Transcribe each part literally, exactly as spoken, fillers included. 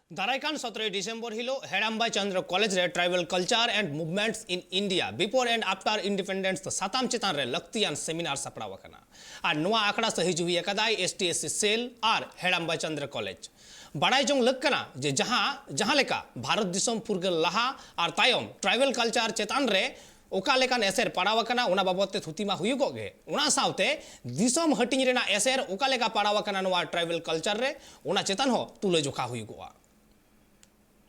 ᱫᱟᱨᱟᱭ ᱠᱟᱱ ᱥᱚᱛᱨᱚᱭ ᱰᱤᱥᱮᱢᱵᱚᱨ ᱦᱤᱞᱳᱜ ᱦᱮᱲᱟᱢᱵᱟ ᱪᱚᱸᱫᱽᱨᱚ ᱠᱚᱞᱮᱡᱽ ᱨᱮ Tribal Culture and Movements in India Before and After Independence ᱥᱟᱛᱟᱢ ᱪᱮᱛᱟᱱ ᱨᱮ ᱞᱟᱹᱠᱛᱤᱭᱟᱱ ᱥᱮᱢᱤᱱᱟᱨ ᱥᱟᱯᱲᱟᱣ ᱟᱠᱟᱱᱟ᱾ ᱟᱨ ᱱᱚᱣᱟ ᱟᱠᱷᱲᱟ ᱥᱟᱹᱦᱤᱡᱩᱦᱤ ᱟᱠᱟᱫᱟᱭ S T S C cell ᱟᱨ ᱦᱮᱲᱟᱢᱵᱟ ᱪᱚᱸᱫᱽᱨᱚ ᱠᱚᱞᱮᱡᱽ᱾ ᱵᱟᱲᱟᱭ ᱡᱚᱝ ᱞᱟᱹᱠ ᱠᱟᱱᱟ ᱡᱮ ᱡᱟᱦᱟᱸ ᱡᱟᱦᱟᱸ ᱞᱮᱠᱟ ᱵᱷᱟᱨᱚᱛ ᱫᱤᱥᱚᱢ ᱯᱷᱩᱨᱜᱟᱹᱞ ᱞᱟᱦᱟ ᱟᱨ ᱛᱟᱭᱚᱢ tribal culture ᱪᱮᱛᱟᱱ ᱨᱮ ᱚᱠᱟ ᱞᱮᱠᱟᱱ ᱮᱥᱮᱨ ᱯᱟᱲᱟᱣ ᱟᱠᱟᱱᱟ, ᱚᱱᱟ ᱵᱟᱵᱚᱫ ᱛᱮ ᱛᱷᱩᱛᱤ ᱢᱟ ᱦᱩᱭᱩᱜᱚᱜ ᱜᱮ, ᱚᱱᱟ ᱥᱟᱶᱛᱮ ᱫᱤᱥᱚᱢ ᱦᱟᱹᱴᱤᱧ ᱨᱮᱱᱟᱜ ᱮᱥᱮᱨ ᱚᱠᱟ ᱞᱮᱠᱟ ᱯᱟᱲᱟᱣ ᱟᱠᱟᱱᱟ ᱱᱚᱣᱟ tribal culture ᱨᱮ, ᱚᱱᱟ ᱪᱮᱛᱟᱱ ᱦᱚᱸ ᱛᱩᱞᱟᱹ ᱡᱚᱠᱷᱟ ᱦᱩᱭᱩᱜᱚᱜᱼᱟ᱾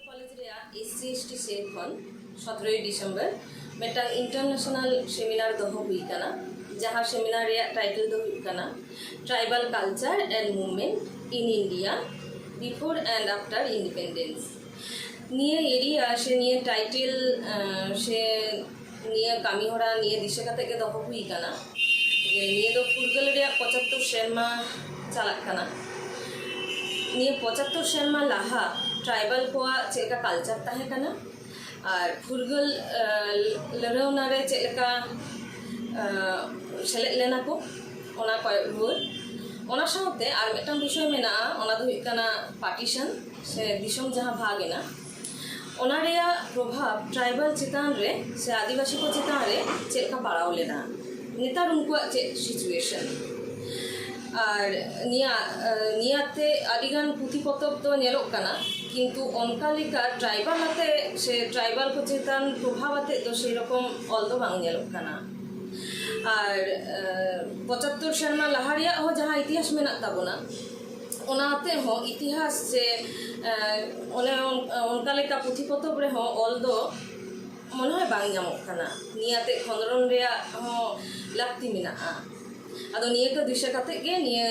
ᱠᱚᱞᱮᱡᱽ ᱨᱮᱭᱟᱜ S C S T cell ᱠᱷᱚᱱ ᱥᱚᱛᱨᱚᱭ ᱰᱤᱥᱮᱢᱵᱚᱨ ᱢᱤᱫᱴᱟᱝ international seminar ᱫᱚᱦᱚ ᱦᱩᱭ ᱠᱟᱱᱟ, ᱡᱟᱦᱟᱸ ᱥᱮᱢᱤᱱᱟᱨ ᱨᱮᱭᱟᱜ ᱴᱟᱭᱴᱮᱞ ᱫᱚ ᱦᱩᱭᱩᱜ ᱠᱟᱱᱟ Tribal Culture and Movement in India Before and After Independence. ᱱᱤᱭᱟᱹ ᱮᱨᱤᱭᱟ ᱥᱮ ᱱᱤᱭᱟᱹ ᱴᱟᱭᱴᱮᱞ, ᱟᱸ, ᱥᱮ ᱱᱤᱭᱟᱹ ᱠᱟᱹᱢᱤ ᱦᱚᱨᱟ ᱱᱤᱭᱟᱹ ᱫᱤᱥᱟᱹ ᱠᱟᱛᱮ ᱜᱮ ᱫᱚᱦᱚ ᱦᱩᱭ ᱠᱟᱱᱟ ᱡᱮ ᱱᱤᱭᱟᱹ ᱫᱚ ᱯᱷᱩᱨᱜᱟᱹᱞ ᱨᱮᱭᱟᱜ ᱯᱚᱸᱪᱟᱛᱛᱳᱨ ᱥᱮᱨᱢᱟ ᱪᱟᱞᱟᱜ ᱠᱟᱱᱟ᱾ ᱱᱤᱭᱟᱹ ᱯᱚᱸᱪᱟᱛᱛᱳᱨ ᱥᱮᱨᱢᱟ ᱞᱟᱦᱟ ᱴᱨᱟᱭᱵᱟᱞ ᱠᱚᱣᱟᱜ ᱪᱮᱫ ᱞᱮᱠᱟ ᱠᱟᱞᱪᱟᱨ ᱛᱟᱦᱮᱸ ᱠᱟᱱᱟ ᱟᱨ ᱯᱷᱩᱨᱜᱟᱹᱞ, ᱟᱸ, ᱞᱟᱹᱲᱦᱟᱹᱣᱱᱟ ᱨᱮ ᱪᱮᱫ ᱞᱮᱠᱟ, ᱟᱸ, ᱥᱮᱞᱮᱫ ᱞᱮᱱᱟ ᱠᱚ, ᱚᱱᱟ ᱠᱚᱭᱚᱜ ᱨᱩᱣᱟᱹᱲ᱾ ᱚᱱᱟ ᱥᱟᱶᱛᱮ ᱟᱨ ᱢᱤᱫᱴᱟᱝ ᱵᱤᱥᱚᱭ ᱢᱮᱱᱟᱜᱼᱟ, ᱚᱱᱟ ᱫᱚ ᱦᱩᱭᱩᱜ ᱠᱟᱱᱟ ᱯᱟᱨᱴᱤᱥᱚᱱ ᱥᱮ ᱫᱤᱥᱚᱢ ᱡᱟᱦᱟᱸ ᱵᱷᱟᱜᱽ ᱮᱱᱟ, ᱚᱱᱟ ᱨᱮᱭᱟᱜ ᱯᱨᱚᱵᱷᱟᱵᱽ ᱴᱨᱟᱭᱵᱟᱞ ᱪᱮᱛᱟᱱ ᱨᱮ ᱥᱮ ᱟᱹᱫᱤᱵᱟᱹᱥᱤ ᱠᱚ ᱪᱮᱛᱟᱱ ᱨᱮ ᱪᱮᱫ ᱞᱮᱠᱟ ᱯᱟᱲᱟᱣ ᱞᱮᱱᱟ, ᱱᱮᱛᱟᱨ ᱩᱱᱠᱩᱣᱟᱜ ᱪᱮᱫ ᱥᱤᱪᱩᱭᱮᱥᱚᱱ᱾ ᱟᱨ ᱱᱤᱭᱟᱹ, ᱱᱤᱭᱟᱹᱛᱮ ᱟᱹᱰᱤᱜᱟᱱ ᱯᱩᱛᱷᱤ ᱯᱚᱛᱚᱵ ᱫᱚ ᱧᱮᱞᱚᱜ ᱠᱟᱱᱟ, ᱠᱤᱱᱛᱩ ᱚᱱᱠᱟ ᱞᱮᱠᱟ ᱴᱨᱟᱭᱵᱟᱞ ᱟᱛᱮ ᱥᱮ ᱴᱨᱟᱭᱵᱟᱞ ᱠᱚ ᱪᱮᱛᱟᱱ ᱯᱨᱚᱵᱷᱟᱵᱽ ᱟᱛᱮ ᱫᱚ ᱥᱮᱨᱚᱠᱚᱢ ᱚᱞ ᱫᱚ ᱵᱟᱝ ᱧᱮᱞᱚᱜ ᱠᱟᱱᱟ᱾ ᱟᱨ, ᱮ, ᱯᱚᱸᱪᱟᱛᱛᱳᱨ ᱥᱮᱨᱢᱟ ᱞᱟᱦᱟ ᱨᱮᱭᱟᱜ ᱦᱚᱸ ᱡᱟᱦᱟᱸ ᱤᱛᱤᱦᱟᱥ ᱢᱮᱱᱟᱜ ᱛᱟᱵᱚᱱᱟ, ᱚᱱᱟ ᱟᱛᱮ ᱦᱚᱸ ᱤᱛᱤᱦᱟᱥ ᱥᱮ, ᱮ, ᱚᱱᱮ ᱚᱱ-, ᱚᱱᱠᱟ ᱞᱮᱠᱟ ᱯᱩᱛᱷᱤ ᱯᱚᱛᱚᱵ ᱨᱮᱦᱚᱸ ᱚᱞ ᱫᱚ ᱢᱚᱱᱮ ᱦᱚᱭ ᱵᱟᱝ ᱧᱟᱢᱚᱜ ᱠᱟᱱᱟ᱾ ᱱᱤᱭᱟᱹ ᱟᱛᱮ ᱠᱷᱚᱸᱫᱽᱨᱚᱱ ᱨᱮᱭᱟᱜ ᱦᱚᱸ ᱞᱟᱹᱠᱛᱤ ᱢᱮᱱᱟᱜᱼᱟ᱾ ᱟᱫᱚ ᱱᱤᱭᱟᱹ ᱠᱚ ᱫᱤᱥᱟᱹ ᱠᱟᱛᱮ ᱜᱮ ᱱᱤᱭᱟᱹ,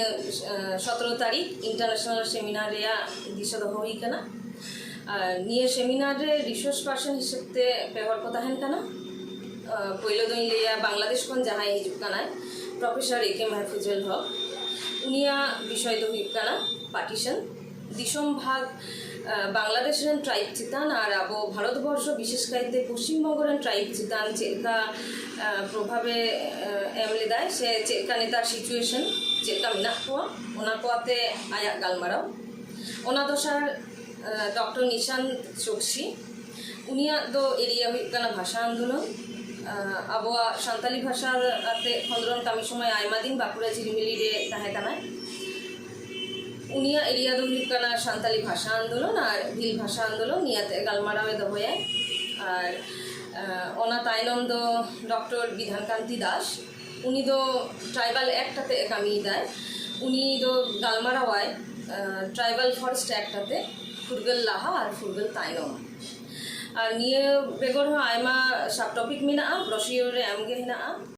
ᱮ, ᱥᱚᱛᱨᱚ ᱛᱟᱹᱨᱤᱠᱷ international seminar ᱨᱮᱭᱟᱜ ᱫᱤᱥᱟᱹ ᱫᱚᱦᱚ ᱦᱩᱭ ᱠᱟᱱᱟ᱾ ᱟᱨ ᱱᱤᱭᱟᱹ ᱥᱮᱢᱤᱱᱟᱨ ᱨᱮ ᱨᱤᱥᱳᱨᱥ ᱯᱟᱨᱥᱚᱱ ᱦᱤᱥᱟᱹᱵ ᱛᱮ ᱯᱮ ᱦᱚᱲ ᱠᱚ ᱛᱟᱦᱮᱱ ᱠᱟᱱᱟ᱾ ᱟᱨ ᱯᱳᱭᱞᱳ ᱫᱚᱧ ᱞᱟᱹᱭᱟ ᱵᱟᱝᱞᱟᱫᱮᱥ ᱠᱷᱚᱱ ᱡᱟᱦᱟᱸᱭ ᱦᱤᱡᱩᱜ ᱠᱟᱱᱟᱭ, ᱯᱨᱚᱯᱷᱮᱥᱚᱨ A K ᱢᱟᱦᱯᱩᱡᱩᱞ ᱦᱚᱠ᱾ ᱩᱱᱤᱭᱟᱜ ᱵᱤᱥᱚᱭ ᱫᱚ ᱦᱩᱭᱩᱜ ᱠᱟᱱᱟ ᱯᱟᱨᱴᱤᱥᱚᱱ, ᱫᱤᱥᱚᱢ ᱵᱷᱟᱜᱽ, ᱟᱨ, ᱵᱟᱝᱞᱟᱫᱮᱥ ᱨᱮᱱ ᱴᱨᱟᱭᱤᱵᱽ ᱪᱮᱛᱟᱱ ᱟᱨ ᱟᱵᱚ ᱵᱷᱟᱨᱚᱛ ᱵᱚᱨᱥᱚ, ᱵᱤᱥᱮᱥ ᱠᱟᱭᱛᱮ ᱯᱚᱥᱪᱤᱢ ᱵᱚᱝᱜᱚ ᱨᱮᱱ ᱴᱨᱟᱭᱤᱵᱽ ᱪᱮᱛᱟᱱ ᱪᱮᱫ ᱞᱮᱠᱟ, ᱟᱨ, ᱯᱨᱚᱵᱷᱟᱵᱮ, ᱟᱨ, ᱮᱢ ᱞᱮᱫᱟᱭ ᱥᱮ ᱪᱮᱫ ᱞᱮᱠᱟ ᱱᱮᱛᱟᱨ ᱥᱤᱪᱩᱭᱮᱥᱚᱱ ᱪᱮᱫ ᱞᱮᱠᱟ ᱢᱮᱱᱟᱜ ᱠᱚᱣᱟ, ᱚᱱᱟ ᱠᱚ ᱟᱛᱮ ᱟᱭᱟᱜ ᱜᱟᱞᱢᱟᱨᱟᱣ᱾ ᱚᱱᱟ ᱫᱚᱥᱟᱨ, ᱰᱚᱠᱴᱚᱨ ᱱᱤᱥᱟᱱᱛ ᱪᱳᱠᱥᱤ, ᱩᱱᱤᱭᱟᱜ ᱫᱚ ᱮᱨᱤᱭᱟ ᱦᱩᱭᱩᱜ ᱠᱟᱱᱟ ᱵᱷᱟᱥᱟ ᱟᱱᱫᱳᱞᱚᱱ᱾ ᱟᱵᱚᱣᱟᱜ ᱥᱟᱱᱛᱟᱞᱤ ᱵᱷᱟᱥᱟ ᱟᱛᱮ ᱠᱷᱚᱸᱫᱽᱨᱚᱱ ᱠᱟᱹᱢᱤ ᱥᱚᱢᱚᱭ ᱟᱭᱢᱟ ᱫᱤᱱ ᱵᱟᱸᱠᱩᱲᱟ ᱡᱷᱤᱞᱢᱤᱞᱤ ᱨᱮ ᱛᱟᱦᱮᱸ ᱠᱟᱱᱟᱭ᱾ ᱩᱱᱤᱭᱟᱜ ᱮᱨᱤᱭᱟ ᱫᱚ ᱦᱩᱭᱩᱜ ᱠᱟᱱᱟ ᱥᱟᱱᱛᱟᱞᱤ ᱵᱷᱟᱥᱟ ᱟᱱᱫᱳᱞᱚᱱ ᱟᱨ ᱵᱷᱤᱞ ᱵᱷᱟᱥᱟ ᱟᱱᱫᱳᱞᱚᱱ ᱱᱤᱭᱟᱹᱛᱮ ᱜᱟᱞᱢᱟᱨᱟᱣ ᱮ ᱫᱚᱦᱚᱭᱟᱭ᱾ ᱟᱨ ᱚᱱᱟ ᱛᱟᱭᱱᱚᱢ ᱫᱚ ᱰᱚᱠᱴᱚᱨ ᱵᱤᱫᱷᱟᱱ ᱠᱟᱱᱛᱤ ᱫᱟᱥ, ᱩᱱᱤ ᱫᱚ ᱴᱨᱟᱭᱵᱟᱞ ᱮᱠᱴ ᱟᱛᱮ ᱮ ᱠᱟᱹᱢᱤᱭᱮᱫᱟᱭ᱾ ᱩᱱᱤ ᱫᱚ ᱜᱟᱞᱢᱟᱨᱟᱣᱟᱭ ᱴᱨᱟᱭᱵᱟᱞ ᱯᱷᱚᱨᱮᱥᱴ ᱮᱠᱴ ᱟᱛᱮ, ᱯᱷᱩᱨᱜᱟᱹᱞ ᱞᱟᱦᱟ ᱟᱨ ᱯᱷᱩᱨᱜᱟᱹᱞ ᱛᱟᱭᱱᱚᱢ᱾ ᱟᱨ ᱱᱤᱭᱟᱹ ᱵᱮᱜᱚᱨ ᱦᱚᱸ ᱟᱭᱢᱟ ᱥᱟᱵ ᱴᱚᱯᱤᱠ ᱢᱮᱱᱟᱜᱼᱟ, ᱵᱨᱚᱥᱤᱭᱳᱨ ᱨᱮ ᱮᱢᱜᱮ ᱦᱮᱱᱟᱜᱼᱟ᱾